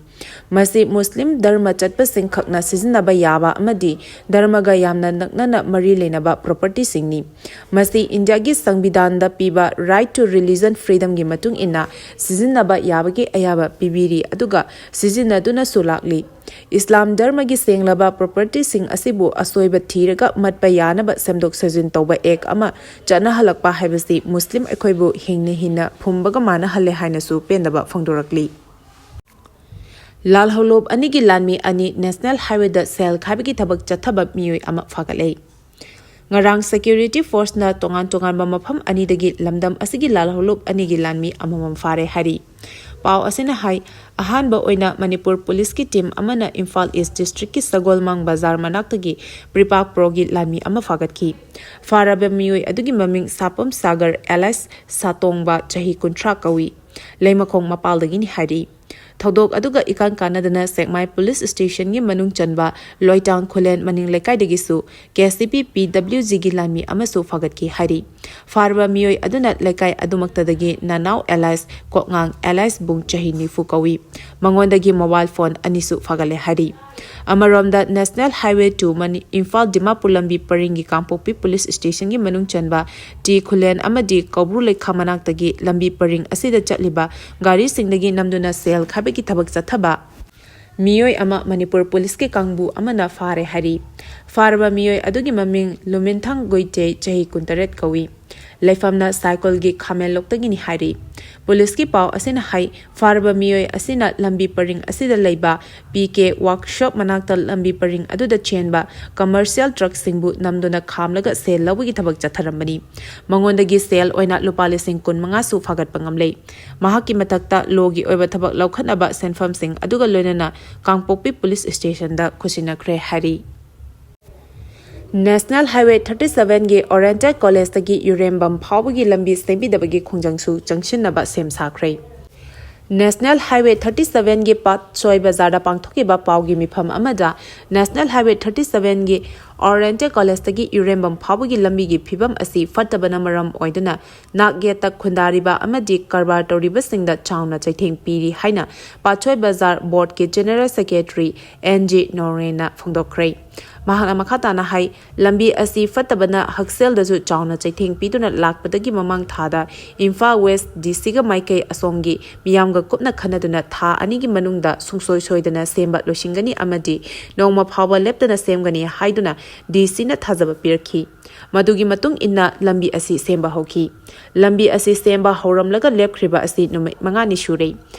ꯃꯁꯤ ꯃꯨꯁꯂꯤꯝ ꯙꯔꯃ ꯆꯠꯄꯁꯤꯡ ꯈꯛꯅ ꯁꯤꯖꯤꯟꯅꯕ ꯌꯥꯕ ꯑꯃꯗꯤ ꯙꯔꯃꯒ ꯌꯥꯝꯅ ꯅꯛꯅꯅ ꯃꯔꯤ ꯂꯩꯅꯕ ꯄ꯭ꯔꯣꯄꯔꯇꯤꯁꯤꯡꯅꯤ꯫ ꯃꯁꯤ ꯏꯟꯗꯤꯌꯥꯒꯤ ꯁꯪꯕꯤꯙꯥꯟꯗ ꯄꯤꯕ Right to Religion Freedomꯒꯤ ꯃꯇꯨꯡ ꯏꯟꯅ ꯁꯤꯖꯤꯟꯅꯕ ꯌꯥꯕꯒꯤ ꯑꯌꯥꯕ ꯄꯤꯕꯤꯔꯤ, ꯑꯗꯨꯒ ꯁꯤꯖꯤꯟꯅꯗꯨꯅꯁꯨ ꯂꯥꯛꯂꯤ꯫ ꯏꯁꯂꯥꯝ ꯙꯔꯃꯒꯤ ꯁꯦꯡꯂꯕ ꯄ꯭ꯔꯣꯄꯔꯇꯤꯁꯤꯡ ꯑꯁꯤꯕꯨ ꯑꯁꯣꯏꯕ ꯊꯤꯔꯒ ꯃꯠꯄ ꯌꯥꯅꯕ ꯁꯦꯝꯗꯣꯛ ꯁꯦꯝꯖꯤꯟ ꯇꯧꯕ ꯑꯦꯛ ꯑꯃ ꯆꯠꯅꯍꯜꯂꯛꯄ ꯍꯥꯏꯕꯁꯤ ꯃꯨꯁꯂꯤꯝ ꯑꯩꯈꯣꯏꯕꯨ ꯍꯤꯡꯅ ꯍꯤꯡꯅ ꯐꯨꯝꯕꯒ ꯃꯥꯟꯅꯍꯜꯂꯦ ꯍꯥꯏꯅꯁꯨ ꯄꯦꯟꯗꯕ ꯐꯣꯡꯗꯣꯔꯛꯂꯤ꯫ ꯂꯥꯜꯍꯧꯂꯨꯞ ꯑꯅꯤꯒꯤ ꯂꯥꯟꯃꯤ ꯑꯅꯤ ꯅꯦꯁꯅꯦꯜ ꯍꯥꯏꯋꯦꯗ ꯁꯦꯜ ꯈꯥꯏꯕꯒꯤ ꯊꯕꯛ ꯆꯠꯊꯕ ꯃꯤꯑꯣꯏ ꯑꯃ ꯐꯥꯒꯠꯂꯦ꯫ ꯉꯔꯥꯡ ꯁꯦꯀ꯭ꯌꯨꯔꯤꯇꯤ ꯐꯣꯔꯁꯅ ꯇꯣꯉꯥꯟ ꯇꯣꯉꯥꯟꯕ ꯃꯐꯝ ꯑꯅꯤꯗꯒꯤ ꯂꯝꯗꯝ ꯑꯁꯤꯒꯤ ꯂꯥꯜꯍꯧꯂꯨꯞ ꯑꯅꯤꯒꯤ ꯂꯥꯟꯃꯤ ꯑꯃꯃꯝ ꯐꯥꯔꯦ ꯍꯥꯏꯔꯤ꯫ ꯄꯥꯎ ꯑꯁꯤꯅ ꯍꯥꯏ, ꯑꯍꯥꯟꯕ ꯑꯣꯏꯅ ꯃꯅꯤꯄꯨꯔ ꯄꯨꯂꯤꯁꯀꯤ ꯇꯤꯝ ꯑꯃꯅ ꯏꯝꯐꯥꯜ ꯏꯁ ꯗꯤꯁꯇ꯭ꯔꯤꯛꯀꯤ ꯁꯒꯣꯜꯃꯥꯡ ꯕꯖꯥꯔ ꯃꯅꯥꯛꯇꯒꯤ ꯄ꯭ꯔꯤꯄꯥꯛ ꯄ꯭ꯔꯣꯒꯤ ꯂꯥꯟꯃꯤ ꯑꯃ ꯐꯥꯒꯠꯈꯤ꯫ ꯐꯥꯔꯕ ꯃꯤꯑꯣꯏ ꯑꯗꯨꯒꯤ ꯃꯃꯤꯡ ꯁꯥꯄꯝ ꯁꯥꯒꯔ ꯑꯦꯂꯥꯏꯁ ꯁꯥꯇꯣꯡꯕ, ꯆꯍꯤ ꯀꯨꯟꯊ꯭ꯔꯥ ꯀꯧꯏ꯫ ꯂꯩꯃꯈꯣꯡ ꯃꯄꯥꯜꯗꯒꯤꯅꯤ ꯍꯥꯏꯔꯤ꯫ ꯊꯧꯗꯣꯛ ꯑꯗꯨꯒ ꯏꯀꯥꯟ ꯀꯥꯟꯅꯗꯅ ꯁꯦꯛꯃꯥꯏ ꯄꯨꯂꯤꯁ ꯁ꯭ꯇꯦꯁꯟꯒꯤ ꯃꯅꯨꯡ ꯆꯟꯕ ꯂꯣꯏꯇꯥꯡ ꯈꯨꯂꯦꯟ ꯃꯅꯤꯡ ꯂꯩꯀꯥꯏꯗꯒꯤꯁꯨ ꯀꯦ ꯁꯤ ꯄꯤ ꯄꯤ ꯗꯕ꯭ꯂꯤꯎ ꯖꯤꯒꯤ ꯂꯥꯟꯃꯤ ꯑꯃꯁꯨ ꯐꯥꯒꯠꯈꯤ ꯍꯥꯏꯔꯤ꯫ ꯐꯥꯔꯕ ꯃꯤꯑꯣꯏ ꯑꯗꯨꯅ ꯂꯩꯀꯥꯏ ꯑꯗꯨꯃꯛꯇꯗꯒꯤ ꯅꯅꯥꯎ ꯑꯦꯂꯥꯏꯁ ꯀꯣꯛꯉꯥꯡ ꯑꯦꯂꯥꯏꯁ ꯕꯨꯡ ꯆꯍꯤ ꯅꯤꯐꯨ ꯀꯧꯏ꯫ ꯃꯉꯣꯟꯗꯒꯤ ꯃꯣꯕꯥꯏꯜ ꯐꯣꯟ ꯑꯅꯤꯁꯨ ꯐꯥꯒꯠꯂꯦ ꯍꯥꯏꯔꯤ꯫ ꯑꯃꯔꯣꯝꯗ ꯅꯦꯁꯅꯦꯜ ꯍꯥꯏꯋꯦ ꯇꯨ ꯃꯅꯤ-, ꯏꯝꯐꯥꯜ ꯗꯤꯃꯥꯄꯨꯔ ꯂꯝꯕꯤ ꯄꯔꯤꯡꯒꯤ ꯀꯥꯡꯄꯣꯛꯄꯤ ꯄꯨꯂꯤꯁ ꯁ꯭ꯇꯦꯁꯟꯒꯤ ꯃꯅꯨꯡ ꯆꯟꯕ ꯇꯤ ꯈꯨꯂꯦꯟ ꯑꯃꯗꯤ ꯀꯧꯕ꯭ꯔꯨ ꯂꯩꯈꯥ ꯃꯅꯥꯛꯇꯒꯤ ꯂꯝꯕꯤ ꯄꯔꯤꯡ ꯑꯁꯤꯗ ꯆꯠꯂꯤꯕ ꯒꯥꯔꯤꯁꯤꯡꯗꯒꯤ ꯅꯝꯗꯨꯅ ꯁꯦꯜ ꯈꯥꯏꯕꯒꯤ ꯊꯕꯛ ꯆꯠꯊꯕ ꯃꯤꯑꯣꯏ ꯑꯃ ꯃꯅꯤꯄꯨꯔ ꯄꯨꯂꯤꯁꯀꯤ ꯀꯥꯡꯕꯨ ꯑꯃꯅ ꯐꯥꯔꯦ ꯍꯥꯏꯔꯤ꯫ ꯐꯥꯔꯕ ꯃꯤꯑꯣꯏ ꯑꯗꯨꯒꯤ ꯃꯃꯤꯡ ꯂꯨꯃꯤꯟꯊꯪ ꯒꯨꯏꯇꯦ, ꯆꯍꯤ ꯀꯨꯟꯇꯔꯦꯠ ꯀꯧꯏ꯫ ꯂꯩꯐꯝꯅ ꯁꯥꯏꯀꯜꯒꯤ ꯈꯥꯃꯦꯟꯂꯣꯛꯇꯒꯤꯅꯤ ꯍꯥꯏꯔꯤ꯫ ꯄꯨꯂꯤꯁꯀꯤ ꯄꯥꯎ ꯑꯁꯤꯅ ꯍꯥꯏ, ꯐꯥꯔꯕ ꯃꯤꯑꯣꯏ ꯑꯁꯤꯅ ꯂꯝꯕꯤ ꯄꯔꯤꯡ ꯑꯁꯤꯗ ꯂꯩꯕ ꯄꯤ ꯀꯦ ꯋꯥꯔꯛꯁꯣꯞ ꯃꯅꯥꯛꯇ ꯂꯝꯕꯤ ꯄꯔꯤꯡ ꯑꯗꯨꯗ ꯆꯦꯟꯕ ꯀꯃꯔꯁꯤꯌꯦꯜ ꯇ꯭ꯔꯛꯁꯤꯡꯕꯨ ꯅꯝꯗꯨꯅ ꯈꯥꯝꯂꯒ ꯁꯦꯜ ꯂꯧꯕꯒꯤ ꯊꯕꯛ ꯆꯠꯊꯔꯝꯕꯅꯤ꯫ ꯃꯉꯣꯟꯗꯒꯤ ꯁꯦꯜ ꯑꯣꯏꯅ ꯂꯨꯄꯥ ꯂꯤꯁꯤꯡ ꯀꯨꯟꯃꯉꯥꯁꯨ ꯐꯥꯒꯠꯄ ꯉꯝꯂꯦ꯫ ꯃꯍꯥꯛꯀꯤ ꯃꯊꯛꯇ ꯂꯣꯒꯤ ꯑꯣꯏꯕ ꯊꯕꯛ ꯂꯧꯈꯠꯅꯕ ꯁꯦꯟꯐꯝꯁꯤꯡ ꯑꯗꯨꯒ ꯂꯣꯏꯅꯅ ꯀꯥꯡꯄꯣꯛꯄꯤ ꯄꯨꯂꯤꯁ ꯁ꯭ꯇꯦꯁꯟꯗ ꯈꯨꯠꯁꯤꯟꯅꯈ꯭ꯔꯦ ꯍꯥꯏꯔꯤ꯫ National Highway thirty seven ꯒꯤ Oriental College ꯇꯒꯤ ꯏꯔꯦꯝꯕꯝ ꯐꯥꯎꯕꯒꯤ ꯂꯝꯕꯤ ꯁꯦꯝꯕꯤꯗꯕꯒꯤ ꯈꯣꯡꯖꯪꯁꯨ ꯆꯪꯁꯤꯟꯅꯕ ꯁꯦꯝ ꯁꯥꯈ꯭ꯔꯦ꯫ National Highway thirty seven ꯒꯤ ꯄꯥꯠꯁꯣꯏ ꯕꯖꯥꯔꯗ ꯄꯥꯡꯊꯣꯛꯈꯤꯕ ꯄꯥꯎꯒꯤ ꯃꯤꯐꯝ ꯑꯃꯗ National Highway thirty seven ꯒꯤ Oriental College ꯇꯒꯤ ꯏꯔꯦꯝꯕꯝ ꯐꯥꯎꯕꯒꯤ ꯂꯝꯕꯤꯒꯤ ꯐꯤꯕꯝ ꯑꯁꯤ ꯐꯠꯇꯕꯅ ꯃꯔꯝ ꯑꯣꯏꯗꯨꯅ ꯅꯥꯛ ꯌꯦꯠꯇ ꯈꯨꯟꯗꯥꯔꯤꯕ ꯑꯃꯗꯤ ꯀꯔꯕꯥꯔ ꯇꯧꯔꯤꯕꯁꯤꯡꯗ ꯆꯥꯎꯅ ꯆꯩꯊꯦꯡ ꯄꯤꯔꯤ ꯍꯥꯏꯅ ꯄꯥꯠꯁꯣꯏ ꯕꯖꯥꯔ ꯕꯣꯔꯗꯀꯤ General Secretary ꯑꯦꯟ ꯖꯤ ꯅꯣꯔꯦꯟꯅ ꯐꯣꯡꯗꯣꯛꯈ꯭ꯔꯦ꯫ ꯃꯍꯥꯛꯅ ꯃꯈꯥ ꯇꯥꯅ ꯍꯥꯏ, ꯂꯝꯕꯤ ꯑꯁꯤ ꯐꯠꯇꯕꯅ ꯍꯛꯁꯦꯜꯗꯁꯨ ꯆꯥꯎꯅ ꯆꯩꯊꯦꯡ ꯄꯤꯗꯨꯅ ꯂꯥꯛꯄꯗꯒꯤ ꯃꯃꯥꯡ ꯊꯥꯗ ꯏꯝꯐꯥꯜ ꯋꯦꯁ ꯗꯤ ꯁꯤꯒ ꯃꯥꯏꯀꯩ ꯑꯁꯣꯝꯒꯤ ꯃꯤꯌꯥꯝꯒ ꯀꯨꯞꯅ ꯈꯟꯅꯗꯨꯅ ꯊꯥ ꯑꯅꯤꯒꯤ ꯃꯅꯨꯡꯗ ꯁꯨꯡꯁꯣꯏ ꯁꯣꯏꯗꯅ ꯁꯦꯝꯕ ꯂꯣꯏꯁꯤꯟꯒꯅꯤ ꯑꯃꯗꯤ ꯅꯣꯡꯃ ꯐꯥꯎꯕ ꯂꯦꯞꯇꯅ ꯁꯦꯝꯒꯅꯤ ꯍꯥꯏꯗꯨꯅ ꯗꯤ ꯁꯤꯅ ꯊꯥꯖꯕ ꯄꯤꯔꯛꯈꯤ꯫ ꯃꯗꯨꯒꯤ ꯃꯇꯨꯡ ꯏꯟꯅ ꯂꯝꯕꯤ ꯑꯁꯤ ꯁꯦꯝꯕ ꯍꯧꯈꯤ꯫ ꯂꯝꯕꯤ ꯑꯁꯤ ꯁꯦꯝꯕ ꯍꯧꯔꯝꯂꯒ ꯂꯦꯞꯈ꯭ꯔꯤꯕ ꯑꯁꯤ ꯅꯨꯃꯤꯠ ꯃꯉꯥꯅꯤ ꯁꯨꯔꯦ꯫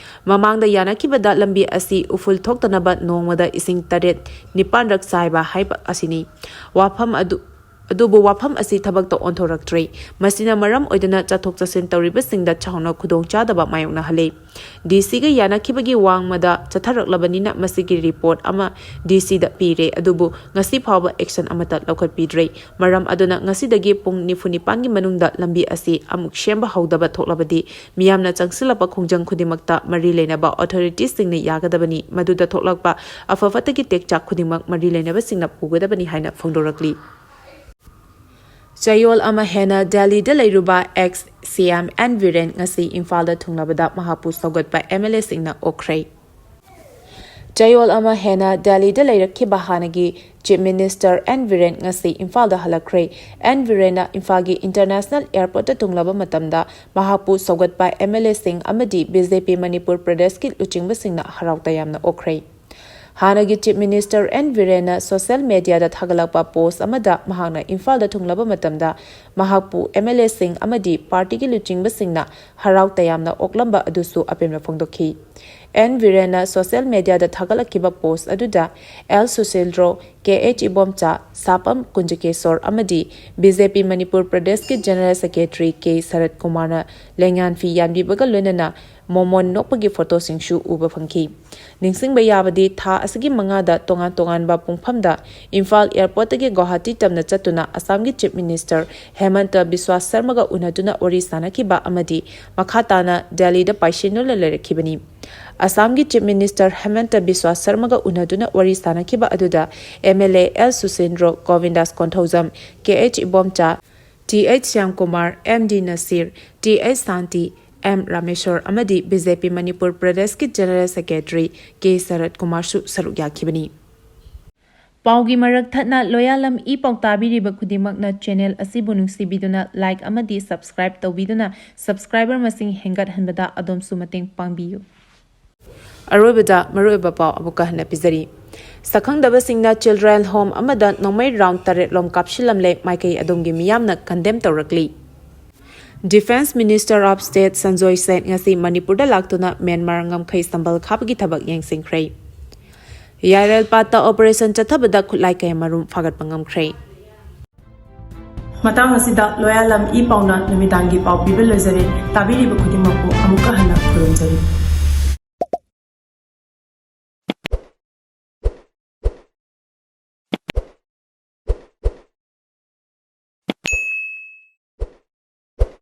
ꯃꯃꯥꯡꯗ ꯌꯥꯅꯈꯤꯕꯗ ꯂꯝꯕꯤ ꯑꯁꯤ ꯎꯐꯨꯜ ꯊꯣꯛꯇꯅꯕ ꯅꯣꯡꯃꯗ ꯏꯁꯤꯡ ꯇꯔꯦꯠ ꯅꯤꯄꯥꯟꯔꯛ ꯆꯥꯏꯕ ꯍꯥꯏꯕ ꯑꯁꯤꯅꯤ꯫ ꯋꯥꯐꯝ ꯑꯗꯨ, ꯑꯗꯨꯕꯨ ꯋꯥꯐꯝ ꯑꯁꯤ ꯊꯕꯛꯇ ꯑꯣꯟꯊꯣꯔꯛꯇ꯭ꯔꯦ꯫ ꯃꯁꯤꯅ ꯃꯔꯝ ꯑꯣꯏꯗꯨꯅ ꯆꯠꯊꯣꯛ ꯆꯠꯁꯤꯟ ꯇꯧꯔꯤꯕꯁꯤꯡꯗ ꯆꯥꯎꯅ ꯈꯨꯗꯣꯡꯆꯥꯗꯕ ꯃꯥꯌꯣꯛꯅꯍꯜꯂꯦ꯫ ꯗꯤ ꯁꯤꯒ ꯌꯥꯅꯈꯤꯕꯒꯤ ꯋꯥꯡꯃꯗ ꯆꯠꯊꯔꯛꯂꯕꯅꯤꯅ ꯃꯁꯤꯒꯤ ꯔꯤꯄꯣꯔꯠ ꯑꯃ ꯗꯤ ꯁꯤꯗ ꯄꯤꯔꯦ, ꯑꯗꯨꯕꯨ ꯉꯁꯤ ꯐꯥꯎꯕ action ꯑꯃꯠꯇ ꯂꯧꯈꯠꯄꯤꯗ꯭ꯔꯦ꯫ ꯃꯔꯝ ꯑꯗꯨꯅ ꯉꯁꯤꯗꯒꯤ ꯄꯨꯡ ꯅꯤꯐꯨ ꯅꯤꯄꯥꯟꯒꯤ ꯃꯅꯨꯡꯗ ꯂꯝꯕꯤ ꯑꯁꯤ ꯑꯃꯨꯛ ꯁꯦꯝꯕ ꯍꯧꯗꯕ ꯊꯣꯛꯂꯕꯗꯤ ꯃꯤꯌꯥꯝꯅ ꯆꯪꯁꯤꯜꯂꯛꯄ ꯈꯣꯡꯖꯪ ꯈꯨꯗꯤꯡꯃꯛꯇ ꯃꯔꯤ ꯂꯩꯅꯕ authorityꯁꯤꯡꯅ ꯌꯥꯒꯗꯕꯅꯤ꯫ ꯃꯗꯨꯗ ꯊꯣꯛꯂꯛꯄ ꯑꯐ ꯐꯠꯇꯒꯤ ꯇꯦꯛꯆꯥꯛ ꯈꯨꯗꯤꯡꯃꯛ ꯃꯔꯤ ꯂꯩꯅꯕꯁꯤꯡꯅ ꯄꯨꯒꯗꯕꯅꯤ ꯍꯥꯏꯅ ꯐꯣꯡꯗꯣꯔꯛꯂꯤ꯫ ꯆꯌꯣꯜ ꯑꯃ ꯍꯦꯟꯅ ꯗꯦꯜꯂꯤꯗ ꯂꯩꯔꯨꯕ ex C M N Biren ꯉꯁꯤ ꯏꯝꯐꯥꯜꯗ ꯊꯨꯡꯂꯕꯗ ꯃꯍꯥꯛꯄꯨ ꯁꯧꯒꯠꯄ M L Aꯁꯤꯡꯅ ꯑꯣꯛꯈ꯭ꯔꯦ꯫ ꯆꯌꯣꯜ ꯑꯃ ꯍꯦꯟꯅ ꯗꯦꯜꯂꯤꯗ ꯂꯩꯔꯛꯈꯤꯕ ꯍꯥꯟꯅꯒꯤ Chief Minister N ꯕꯤꯔꯦꯟ ꯉꯁꯤ ꯏꯝꯐꯥꯜꯗ ꯍꯜꯂꯛꯈ꯭ꯔꯦ꯫ N ꯕꯤꯔꯦꯟꯅ ꯏꯝꯐꯥꯜꯒꯤ International Airportꯇ ꯊꯨꯡꯂꯕ ꯃꯇꯝꯗ ꯃꯍꯥꯛꯄꯨ ꯁꯧꯒꯠꯄ M L Aꯁꯤꯡ ꯑꯃꯗꯤ B J P ꯃꯅꯤꯄꯨꯔ ꯄ꯭ꯔꯗꯦꯁꯀꯤ ꯂꯨꯆꯤꯡꯕꯁꯤꯡꯅ ꯍꯔꯥꯎ ꯇꯌꯥꯝꯅ ꯑꯣꯛꯈ꯭ꯔꯦ꯫ ꯍꯥꯟꯅꯒꯤ Chief Minister N ꯕꯤꯔꯦꯟꯅ social mediaꯗ ꯊꯥꯒꯠꯂꯛꯄ post ꯑꯃꯗ ꯃꯍꯥꯛꯅ ꯏꯝꯐꯥꯜꯗ ꯊꯨꯡꯂꯕ ꯃꯇꯝꯗ ꯃꯍꯥꯛꯄꯨ M L Aꯁꯤꯡ ꯑꯃꯗꯤ partyꯒꯤ ꯂꯨꯆꯤꯡꯕꯁꯤꯡꯅ ꯍꯔꯥꯎ ꯇꯌꯥꯝꯅ ꯑꯣꯛꯂꯝꯕ ꯑꯗꯨꯁꯨ ꯑꯄꯦꯟꯕ ꯐꯣꯡꯗꯣꯛꯈꯤ꯫ ꯑꯦꯟ ꯕꯤꯔꯦꯟꯅ ꯁꯣꯁꯤꯌꯦꯜ ꯃꯦꯗꯤꯌꯥꯗ ꯊꯥꯒꯠꯂꯛꯈꯤꯕ ꯄꯣꯁ ꯑꯗꯨꯗ ꯑꯦꯜ ꯁꯨꯁꯤꯟꯗ꯭ꯔꯣ, ꯀꯦ ꯑꯩꯆ ꯏꯕꯣꯝꯆꯥ, ꯁꯥꯄꯝ ꯀꯨꯟꯖꯀꯦꯁꯣꯔ ꯑꯃꯗꯤ ꯕꯤ ꯖꯦ ꯄꯤ ꯃꯅꯤꯄꯨꯔ ꯄ꯭ꯔꯗꯦꯁꯀꯤ ꯖꯦꯅꯔꯦꯜ ꯁꯦꯀ꯭ꯔꯦꯇꯔꯤ ꯀꯦ ꯁꯔꯠ ꯀꯨꯃꯥꯔꯅ ꯂꯦꯡꯌꯥꯟ ꯐꯤ ꯌꯥꯟꯕꯤꯕꯒ ꯂꯣꯏꯅꯅ ꯃꯣꯃꯣꯟ ꯅꯣꯛꯄꯒꯤ ꯐꯣꯇꯣꯁꯤꯡꯁꯨ ꯎꯕ ꯐꯪꯈꯤ꯫ ꯅꯤꯡꯁꯤꯡꯕ ꯌꯥꯕꯗꯤ, ꯊꯥ ꯑꯁꯤꯒꯤ ꯃꯉꯥꯗ ꯇꯣꯉꯥꯟ ꯇꯣꯉꯥꯟꯕ ꯄꯨꯡꯐꯝꯗ ꯏꯝꯐꯥꯜ ꯑꯦꯌꯔꯄꯣꯔꯠꯇꯒꯤ ꯒꯨꯋꯥꯍꯥꯇꯤ ꯇꯝꯅ ꯆꯠꯇꯨꯅ ꯑꯁꯥꯝꯒꯤ ꯆꯤꯐ ꯃꯤꯅꯤꯁꯇꯔ ꯍꯦꯃꯟꯇ ꯕꯤꯁ꯭ꯋꯥ ꯁꯔꯃꯒ ꯎꯅꯗꯨꯅ ꯋꯥꯔꯤ ꯁꯥꯅꯈꯤꯕ ꯑꯃꯗꯤ ꯃꯈꯥ ꯇꯥꯅ ꯗꯦꯜꯂꯤꯗ ꯄꯥꯏꯁꯤꯟꯗꯨꯅ ꯂꯩꯔꯛꯈꯤꯕꯅꯤ꯫ ꯑꯁꯥꯝꯒꯤ ꯆꯤꯐ ꯃꯤꯅꯤꯁꯇꯔ ꯍꯦꯃꯟꯇ ꯕꯤꯁ꯭ꯋꯥ ꯁꯔꯃꯒ ꯎꯅꯗꯨꯅ ꯋꯥꯔꯤ ꯁꯥꯅꯈꯤꯕ ꯑꯗꯨꯗ M L A L Susindro, Govindas Konthoujam, K H Ibomcha, T H Shyamkumar, M D Nasir, T H Shanti, M Rameshwor ꯑꯃꯗꯤ ꯕꯤ ꯖꯦ ꯄꯤ ꯃꯅꯤꯄꯨꯔ ꯄ꯭ꯔꯗꯦꯁꯀꯤ ꯖꯦꯅꯔꯦꯜ ꯁꯦꯀ꯭ꯔꯦꯇꯔꯤ ꯀꯦ ꯁꯔꯠ ꯀꯨꯃꯥꯔꯁꯨ ꯁꯔꯨꯛ ꯌꯥꯈꯤꯕꯅꯤ꯫ ꯄꯥꯎꯒꯤ ꯃꯔꯛ ꯊꯠꯅ ꯂꯣꯌꯥꯂꯝ ꯏ ꯄꯥꯎ ꯇꯥꯕꯤꯔꯤꯕ ꯈꯨꯗꯤꯡꯃꯛꯅ ꯆꯦꯅꯦꯜ ꯑꯁꯤꯕꯨ ꯅꯨꯡꯁꯤꯕꯤꯗꯨꯅ ꯂꯥꯏꯛ ꯑꯃꯗꯤ ꯁꯕꯁꯀ꯭ꯔꯥꯏꯕ ꯇꯧꯕꯤꯗꯨꯅ ꯁꯕꯁꯀ꯭ꯔꯥꯏꯕꯔ ꯃꯁꯤꯡ ꯍꯦꯟꯒꯠꯍꯟꯕꯗ ꯑꯗꯣꯝꯁꯨ ꯃꯇꯦꯡ ꯄꯥꯡꯕꯤꯌꯨ꯫ ꯑꯔꯣꯏꯕꯗ ꯃꯔꯨꯑꯣꯏꯕ ꯄꯥꯎ ꯑꯃꯨꯛꯀ ꯍꯟꯅ ꯄꯤꯖꯔꯤ꯫ ꯁꯛꯈꯪꯗꯕꯁꯤꯡꯅ ꯆꯤꯜꯗ꯭ꯔꯦꯟ ꯍꯣꯝ ꯑꯃꯗ ꯅꯣꯡꯃꯩ ꯔꯥꯎꯟ ꯇꯔꯦꯠꯂꯣꯝ ꯀꯥꯞꯁꯤꯜꯂꯝꯂꯦ, ꯃꯥꯏꯀꯩ ꯑꯗꯣꯝꯒꯤ ꯃꯤꯌꯥꯝꯅ ꯀꯟꯗꯦꯝ ꯇꯧꯔꯛꯂꯤ꯫ Defence Minister of State Sanjoy Seth ꯉꯁꯤ ꯃꯅꯤꯄꯨꯔꯗ ꯂꯥꯛꯇꯨꯅ ꯃ꯭ꯌꯥꯟꯃꯥꯔ ꯉꯝꯈꯩ ꯁꯝꯕꯜ ꯈꯥꯕꯒꯤ ꯊꯕꯛ ꯌꯦꯡꯁꯤꯟꯈ꯭ꯔꯦ꯫ ꯌꯥꯏꯔꯦꯜꯄꯥꯠꯇ ꯑꯣꯄꯔꯦꯁꯟ ꯆꯠꯊꯕꯗ ꯈꯨꯠꯂꯥꯏ ꯀꯌꯥ ꯃꯔꯨꯝ ꯐꯥꯒꯠꯄ ꯉꯝꯈ꯭ꯔꯦ꯫ ꯃꯇꯥꯡ ꯑꯁꯤꯗ ꯂꯣꯌꯥꯂꯝ ꯏ ꯄꯥꯎꯅ ꯅꯨꯃꯤꯗꯥꯡꯒꯤ ꯄꯥꯎ ꯄꯤꯕ ꯂꯣꯏꯖꯔꯦ꯫ ꯇꯥꯕꯤꯔꯤꯕ ꯈꯨꯗꯤꯡꯃꯛꯄꯨ ꯑꯃꯨꯛꯀ ꯍꯟꯅ ꯈꯨꯔꯨꯝꯖꯔꯤ꯫